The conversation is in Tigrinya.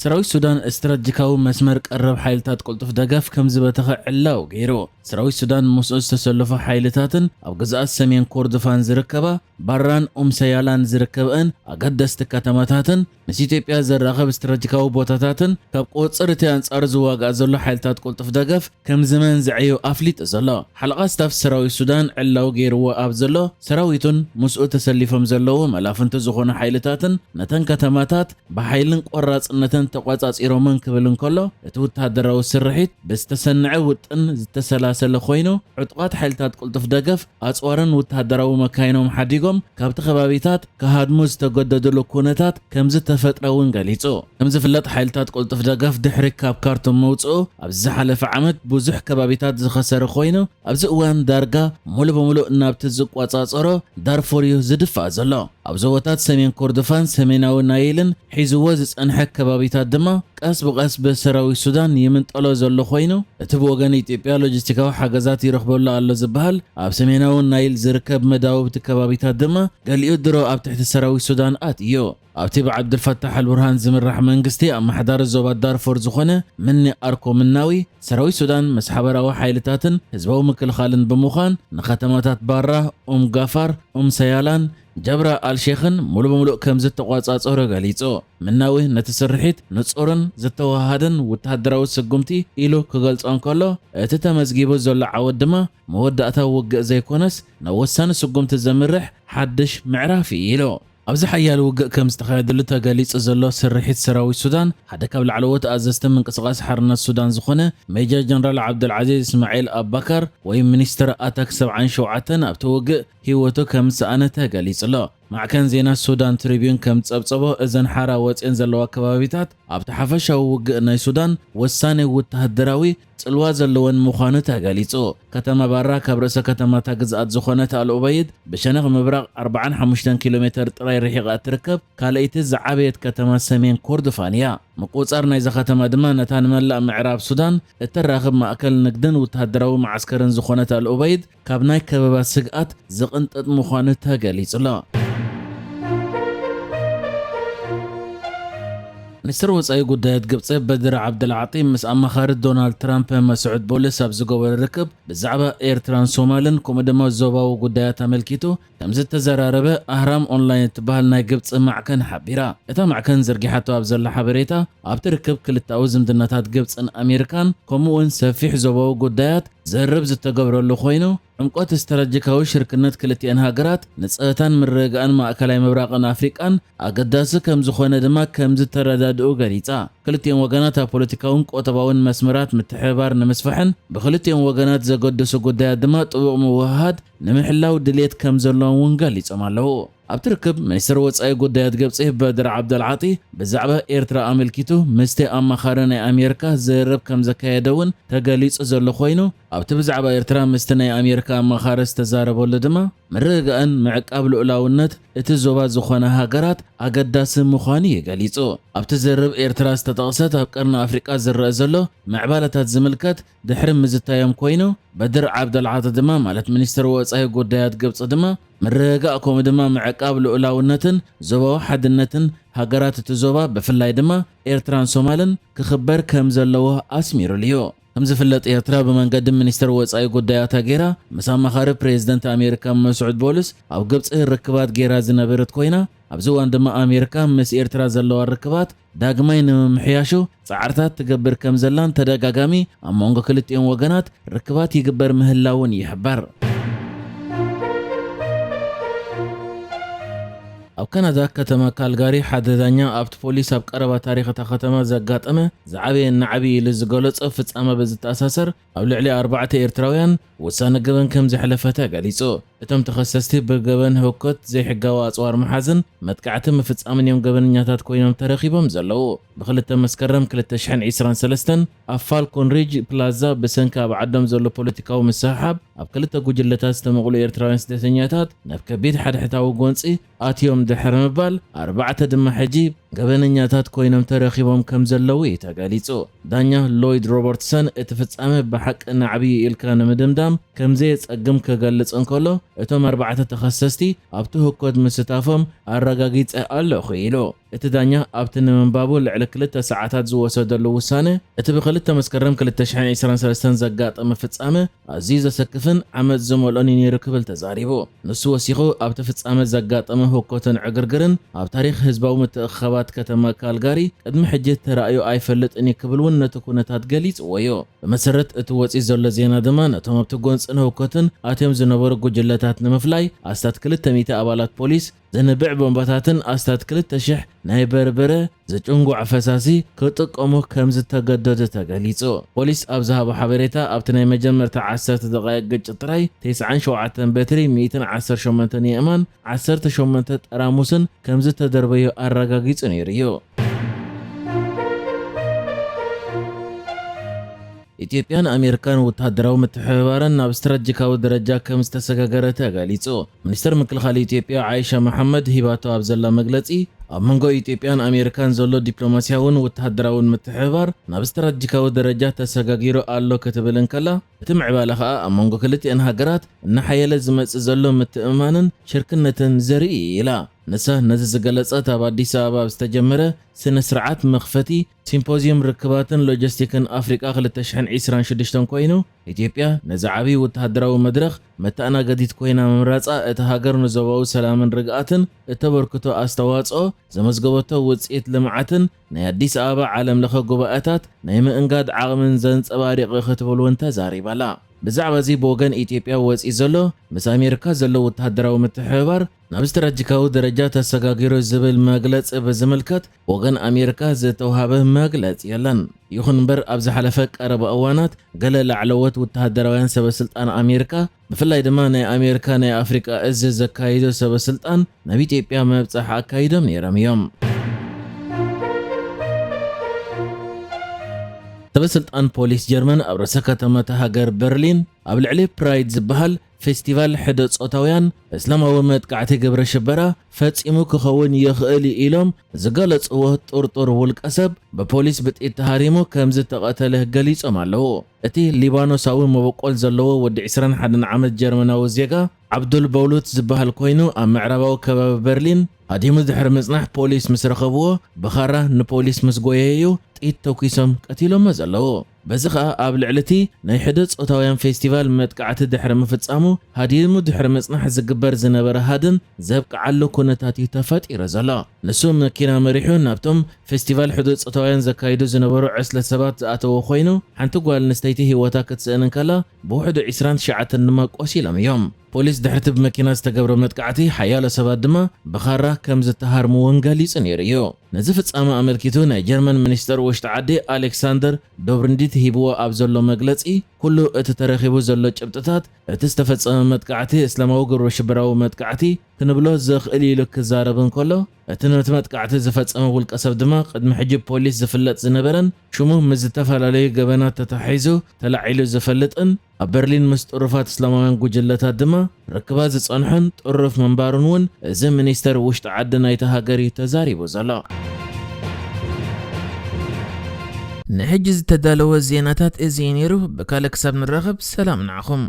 ሰራዊት ሱዳን ስትራቴጂካዊ መስመር ቀረብ ሓይልታት ቅልጡፍ ደገፍ ከም ዝበተኸ ዕላው ገይሩ። ሰራዊት ሱዳን ምስኡ ዝተሰለፉ ሓይልታትን ኣብ ግዝኣት ሰሜን ኮርዶፋን ዝርከባ ባራን ኡምሰያላን ዝርከበአን ኣገደስቲ ከተማታትን ምስ ኢትዮጵያ ዘራኸብ ስትራቴጂካዊ ቦታታትን ካብ ቁጽር እቲ ኣንጻር ዝዋጋእ ዘሎ ሓይልታት ቅልጡፍ ደገፍ ከም ዝመንዝዐዩ ኣፍሊጡ ዘሎ። ሓለቓ ስታፍ ሰራዊት ሱዳን ዕላው ገይርዎ ኣብ ዘሎ ሰራዊቱን ምስኡ ተሰሊፎም ዘለዉ መላፍንቱ ዝኾኑ ሓይልታትን ነተን ከተማታት ብሓይልን ቆራጽነተን ተቋጻጺሮምን ክብል እንከሎ፣ እቲ ወተሃደራዊ ስርሒት ብዝተሰነዐ ውጥን ዝተሰላሰለ ኮይኑ፣ ዕጡቓት ሓይልታት ቅልጡፍ ደገፍ ኣጽዋርን ወተሃደራዊ መካይኖም ሓዲጎም ካብቲ ከባቢታት ክሃድሙ ዝተገደድሉ ኩነታት ከም ዝተፈጥረ እውን ገሊጹ። ከም ዝፍለጥ ሓይልታት ቅልጡፍ ደገፍ ድሕሪ ካብ ካርቱም ምውጽኡ ኣብዚ ዝሓለፈ ዓመት ብዙሕ ከባቢታት ዝኸሰረ ኮይኑ ኣብዚ እዋን ዳርጋ ሙሉ ብምሉእ ናብቲ ዝቆጻጸሮ ዳርፎር እዩ ዝድፋእ ዘሎ። ኣብ ዞባታት ሰሜን ኮርዶፋን ሰሜናዊ ናይልን ሒዝዎ ዝጸንሐ ከባቢታት ድማ ቀስ ብቐስ ብሰራዊት ሱዳን ይምንጠሎ ዘሎ ኮይኑ እቲ ብወገን ኢትዮጵያ ሎጂስቲካዊ ሓገዛት ይረኽበሉ ኣሎ ዝበሃል ኣብ ሰሜናዊ ናይል ዝርከብ መዳውብቲ ከባቢታት ድማ ገሊኡ ድሮ ኣብ ትሕቲ ሰራዊት ሱዳን ኣትዮ። ኣብቲ ብዓብዱልፈታሕ ኣልቡርሃን ዝምራሕ መንግስቲ ኣመሓዳሪ ዞባ ዳርፎር ዝኾነ ምኒ ኣርኮ ምናዊ ሰራዊት ሱዳን ምስ ሓበራዊ ሓይልታትን ህዝባዊ ምክልኻልን ብምዃን ንከተማታት ባራ፣ ኡም ጋፋር፣ ኡም ሰያላን ጀብራ ኣልሼኽን ሙሉ ብምሉእ ከም ዝተቋጻጸሮ ገሊጹ። ምናዊ ነቲ ስርሒት ንጹርን ዝተወሃሃደን ወተሃደራዊ ስጉምቲ ኢሉ ክገልጾ እንከሎ እቲ ተመዝጊቡ ዘሎ ዓወት ድማ መወዳእታ ውግእ ዘይኮነስ ናብ ወሳኒ ስጉምቲ ዘምርሕ ሓድሽ ምዕራፍ እዩ ኢሉ። ኣብዚ ሓያል ውግእ ከም ዝተኻየደሉ ተገሊጹ ዘሎ ስርሒት ሰራዊት ሱዳን ሓደ ካብ ላዕለዎት ኣዘዝቲ ምንቅስቓስ ሓርነት ሱዳን ዝኾነ ሜጀር ጀነራል ዓብደልዓዚዝ እስማዒል ኣባካር ወይ ሚኒስትር ኣታክ ሰብዓን ሸውዓተን ኣብቲ ውግእ ህይወቱ ከም ዝሰኣነ ተገሊጹ ኣሎ። ማዕከን ዜና ሱዳን ትሪቢዩን ከም ዝጸብጸቦ እዘን ሓራ ወጺኤን ዘለዋ ከባቢታት ኣብቲ ሓፈሻዊ ውግእ ናይ ሱዳን ወሳኒ ወተሃደራዊ ጽልዋ ዘለወን ምዃኑ ተገሊጹ። ከተማ ባራ ካብ ርእሰ ከተማታ ግዝኣት ዝኾነት ኣልኡበይድ ብሸነኽ ምብራቕ ኣርብዓን ሓሙሽተን ኪሎ ሜተር ጥራይ ርሒቓ እትርከብ ካልኣይቲ ዝዓበየት ከተማ ሰሜን ኮርዶፋን እያ። ምቁጽጻር ናይዛ ከተማ ድማ ነታ ንመላእ ምዕራብ ሱዳን እተራኽብ ማእከል ንግድን ወተሃደራዊ መዓስከርን ዝኾነት ኣልኡበይድ ካብ ናይ ከበባ ስግኣት ዝቕንጥጥ ምዃኑ ተገሊጹ ኣሎ። ሚኒስትር ወጻኢ ጉዳያት ግብጺ በድር ዓብደልዓጢ ምስ ኣማኻሪ ዶናልድ ትራምፕ መስዑድ ቦልስ ኣብ ዝገበሮ ርክብ ብዛዕባ ኤርትራን ሶማልን ከምኡ ድማ ዞባዊ ጉዳያት ኣመልኪቱ ከም ዝተዘራረበ ኣህራም ኦንላይን እትበሃል ናይ ግብጺ ማዕከን ሓቢራ። እታ ማዕከን ዘርጊሓቶ ኣብ ዘላ ሓበሬታ ኣብቲ ርክብ ክልተኣዊ ዝምድናታት ግብጽን ኣሜሪካን ከምኡ እውን ሰፊሕ ዞባዊ ጉዳያት ዘርብ ዝተገብረሉ ኮይኑ፣ ዕምቆት ስትራቴጂካዊ ሽርክነት ክልቲኤን ሃገራት ንጸጥታን ምርግጋእን ማእከላይ ምብራቕን ኣፍሪቃን ኣገዳሲ ከም ዝኾነ ድማ ከም ዝተረዳድኡ ገሊጻ። ክልቲኦም ወገናት ኣብ ፖለቲካውን ቁጠባውን መስመራት ምትሕብባር ንምስፋሕን ብክልቲኦም ወገናት ዘገድሱ ጉዳያት ድማ ጥቡቕ ምውህሃድ ንምሕላው ድልየት ከም ዘለዎም እውን ገሊጾም ኣለዉ። ኣብቲ ርክብ ሚኒስትር ወጻኢ ጉዳያት ግብጺ በድር ዓብደልዓጢ ብዛዕባ ኤርትራ ኣመልኪቱ ምስቲ ኣማኻሪ ናይ ኣሜሪካ ዝርርብ ከም ዘካየደ እውን ተገሊጹ ዘሎ ኮይኑ፣ ኣብቲ ብዛዕባ ኤርትራ ምስቲ ናይ ኣሜሪካ ኣማኻሪ ዝተዛረበሉ ድማ ምርግጋእን ምዕቃብ ልኡላውነት እቲ ዞባ ዝኾና ሃገራት ኣገዳሲ ምዃኑ እዩ ገሊጹ። ኣብቲ ዝርርብ ኤርትራ ዝተጠቕሰት ኣብ ቀርኒ ኣፍሪቃ ዝረአ ዘሎ ምዕባለታት ዝምልከት ድሕሪ ምዝታዮም ኮይኑ፣ በድር ዓብደልዓጢ ድማ ማለት ሚኒስትር ወጻኢ ጉዳያት ግብጺ ድማ ምርግጋእ ከምኡ ድማ ምዕቃብ ልኡላውነትን ዞባዊ ሓድነትን ሃገራት እቲ ዞባ ብፍላይ ድማ ኤርትራን ሶማልን ክኽበር ከም ዘለዎ ኣስሚሩሉ እዩ። ከም ዝፍለጥ ኤርትራ ብመንገዲ ሚኒስትር ወጻኢ ጉዳያታ ገይራ ምስ ኣማኻሪ ፕሬዝደንት ኣሜሪካ መስዑድ ቦልስ ኣብ ግብጺ ርክባት ገይራ ዝነበረት ኮይና ኣብዚ እዋን ድማ ኣሜሪካ ምስ ኤርትራ ዘለዋ ርክባት ዳግማይ ንምምሕያሹ ጻዕርታት ትገብር ከም ዘላን ተደጋጋሚ ኣብ መንጎ ክልቲኦም ወገናት ርክባት ይግበር ምህላውን ይሕበር። ኣብ ካናዳ ከተማ ካልጋሪ ሓደ ዳኛ ኣብቲ ፖሊስ ኣብ ቀረባ ታሪኽ እታ ከተማ ዘጋጠመ ዝዓበየ ናዕቢ ኢሉ ዝገለጾ ፍጻመ ብዝተኣሳሰር ኣብ ልዕሊ ኣርባዕተ ኤርትራውያን ውሳነ ገበን ከም ዘሕለፈ ተገሊጹ። እቶም ተኸሰስቲ ብገበን ህውከት፣ ዘይሕጋዊ ኣጽዋር ምሓዝን መጥቃዕቲ ምፍጻምን እዮም ገበነኛታት ኮይኖም ተረኺቦም ዘለዉ። ብክልተ መስከረም ክልተ ሽሕን ዕስራን ሰለስተን ኣብ ፋልኮን ሪጅ ፕላዛ ብሰንኪ ኣብ ዓዶም ዘሎ ፖለቲካዊ ምስሕሓብ ኣብ ክልተ ጉጅለታት ዝተመቕሉ ኤርትራውያን ስደተኛታት ናብ ከቢድ ሓድሕዳዊ ጎንጺ ኣትዮም ድሕሪ ምባል፣ ኣርባዕተ ድማ ሕጂ ገበነኛታት ኮይኖም ተረኺቦም ከም ዘለዉ እዩ ተገሊጹ። ዳኛ ሎይድ ሮበርትሰን፣ እቲ ፍጻመ ብሓቂ ናዕቢ ኢልካ ንምድምዳም ከም ዘየጸግም ክገልጽ እንከሎ፣ እቶም ኣርባዕተ ተኸሰስቲ ኣብቲ ህኮት ምስታፎም ኣረጋጊጸ ኣለኹ ኢሉ። እቲ ዳኛ ኣብቲ ንምንባቡ ልዕሊ ክልተ ሰዓታት ዝወሰደሉ ውሳነ፣ እቲ ብክልተ መስከረም ክልተ ሽሕን ዕስራን ሰለስተን ዘጋጠመ ፍጻመ ኣዝዩ ዘሰክፍን ዓመጽ ዝመልኦን እዩ ነይሩ ክብል ተዛሪቡ። ንሱ ወሲኹ፣ ኣብቲ ፍጻመ ዘጋጠመ ህኮትን ዕግርግርን ኣብ ታሪኽ ህዝባዊ ምትእኽኻባት ከተማ ካልጋሪ ቅድሚ ሕጂ ተራእዩ ኣይፈልጥን እዩ ክብል እውን ነቲ ኩነታት ገሊጽዎ እዩ። ብመሰረት እቲ ወጺኡ ዘሎ ዜና ድማ፣ ነቶም ኣብቲ ጎንጽን ህኮትን ኣትዮም ዝነበሩ ጉጅለታት ንምፍላይ ኣስታት ክልተ ሚእቲ ኣባላት ፖሊስ ዘንብዕ ቦምባታትን ኣስታት ክልተ ሽሕ ናይ በርበረ ዝጭንጉዕ ፈሳሲ ክጥቀሙ ከም ዝተገደዱ ተገሊጹ። ፖሊስ ኣብ ዝሃቦ ሓበሬታ፣ ኣብቲ ናይ መጀመርታ ዓሰርተ ደቓይቕ ግጭት ጥራይ ተስዓን ሸውዓተን በትሪ፣ ሚእትን ዓሰርተ ሸሞንተን የእማን፣ ዓሰርተ ሸሞንተ ጠራሙስን ከም ዝተደርበዩ ኣረጋጊጹ ነይሩ እዩ። ኢትዮጵያን ኣሜሪካን ወተሃደራዊ ምትሕብባረን ናብ ስትራቴጂካዊ ደረጃ ከም ዝተሰጋገረ ተገሊጹ። ሚኒስተር ምክልኻል ኢትዮጵያ ዓይሻ መሓመድ ሂባቶ ኣብ ዘላ መግለጺ፣ ኣብ መንጎ ኢትዮጵያን ኣሜሪካን ዘሎ ዲፕሎማስያውን ወተሃደራውን ምትሕብባር ናብ ስትራቴጂካዊ ደረጃ ተሰጋጊሩ ኣሎ ክትብል እንከላ፣ እቲ ምዕባለ ከኣ ኣብ መንጎ ክልቲኣን ሃገራት እናሓየለ ዝመጽእ ዘሎ ምትእምማንን ሽርክነትን ዘርኢ እዩ ኢላ። ንሳ ነዚ ዝገለጸት ኣብ ኣዲስ ኣበባ ኣብ ዝተጀመረ ስነ ስርዓት መኽፈቲ ሲምፖዝዩም ርክባትን ሎጂስቲክን ኣፍሪቃ ክልተ ሽሕን ዕስራን ሽዱሽተን ኮይኑ፣ ኢትዮጵያ ነዚ ዓብዪ ወተሃደራዊ መድረኽ መተኣናገዲት ኮይና ምምራጻ፣ እታ ሃገር ንዞባዊ ሰላምን ርግኣትን እተበርክቶ ኣስተዋጽኦ፣ ዘመዝገበቶ ውጽኢት ልምዓትን ናይ ኣዲስ ኣበባ ዓለም ለኸ ጉባኤታት ናይ ምእንጋድ ዓቕምን ዘንጸባሪቕ ክትብል እውን ተዛሪባላ። ብዛዕባ እዚ ብወገን ኢትዮጵያ ወጺኡ ዘሎ ምስ ኣሜሪካ ዘሎ ወተሃደራዊ ምትሕብባር ናብ ስትራቴጂካዊ ደረጃ ተሰጋጊሩ ዝብል መግለጺ ብዝምልከት ብወገን ኣሜሪካ ዝተውሃበ መግለጺ የለን። ይኹን እምበር፣ ኣብ ዝሓለፈ ቀረባ እዋናት ገለ ላዕለዎት ወተሃደራውያን ሰበስልጣን ኣሜሪካ፣ ብፍላይ ድማ ናይ ኣሜሪካ ናይ ኣፍሪቃ እዝ ዘካይዶ ሰበስልጣን ናብ ኢትዮጵያ መብጻሕ ኣካይዶም ነይሮም እዮም። ሰበስልጣን ፖሊስ ጀርመን ኣብ ርእሰ ከተማ እታ ሃገር በርሊን ኣብ ልዕሊ ፕራይድ ዝበሃል ፌስቲቫል ሕደ ጾታውያን እስላማዊ መጥቃዕቲ ግብረ ሽበራ ፈጺሙ ክኸውን ይኽእል እዩ ኢሎም ዝገለጽዎ ጥርጡር ውልቀ ሰብ ብፖሊስ ብጥይት ተሃሪሙ ከም ዝተቐተለ ገሊጾም ኣለዉ። እቲ ሊባኖሳዊ መበቆል ዘለዎ ወዲ ዕስራን ሓደን ዓመት ጀርመናዊ ዜጋ ዓብዱል በውሉት ዝበሃል ኮይኑ፣ ኣብ ምዕራባዊ ከባቢ በርሊን ሃዲሙ ድሕሪ ምጽናሕ ፖሊስ ምስ ረኸብዎ፣ ብኻራ ንፖሊስ ምስ ጎየየዩ ጥይት ተኲሶም ቀቲሎሞ ዘለዉ። በዚ ኸኣ ኣብ ልዕሊ እቲ ናይ ሕደ ጾታውያን ፌስቲቫል መጥቃዕቲ ድሕሪ ምፍጻሙ፣ ሃዲሙ ድሕሪ ምጽናሕ ዝግበር ዝነበረ ሃድን ዘብቅዓሉ ኩነታት እዩ ተፈጢሩ ዘሎ። ንሱ መኪና መሪሑ ናብቶም ፌስቲቫል ሕደ ጾታውያን ዘካይዱ ዝነበሩ ዕስለ ሰባት ዝኣተወ ኮይኑ፣ ሓንቲ ጓል ኣንስተይቲ ህይወታ ክትስእን እንከላ፣ ብውሕዱ ዕስራን ትሽዓተን ድማ ቆሲሎም እዮም። ፖሊስ ድሕርቲ ብመኪና ዝተገብረ መጥቃዕቲ ሓያሎ ሰባት ድማ ብኻራ ከም ዝተሃርሙ እውን ገሊጹ ነይሩ እዩ። ነዚ ፍጻመ ኣመልኪቱ ናይ ጀርመን ሚኒስተር ውሽጢ ዓዲ ኣሌክሳንደር ዶብርንዲት ሂብዎ ኣብ ዘሎ መግለጺ፣ ኩሉ እቲ ተረኺቡ ዘሎ ጭብጥታት እቲ ዝተፈጸመ መጥቃዕቲ እስላማዊ ግብረ ሽበራዊ መጥቃዕቲ ክንብሎ ዘኽእል ኢሉ ክዛረብ እንከሎ፣ እቲ ነቲ መጥቃዕቲ ዝፈጸመ ውልቀ ሰብ ድማ ቅድሚ ሕጂ ፖሊስ ዝፍለጥ ዝነበረን ሽሙ ምስ ዝተፈላለዩ ገበናት ተታሒዙ ተላዒሉ ዝፈልጥን ኣብ በርሊን ምስ ጥሩፋት እስላማውያን ጉጅለታት ድማ ርክባት ዝጸንሖን ጥሩፍ ምንባሩን እውን እዚ ሚኒስተር ውሽጢ ዓዲ ናይቲ ሃገር እዩ ተዛሪቡ ዘሎ። ንሕጂ ዝተዳለወ ዜናታት እዚ እዩ ነይሩ። ብካልእ ክሳብ ንራኸብ ሰላም ንዓኹም።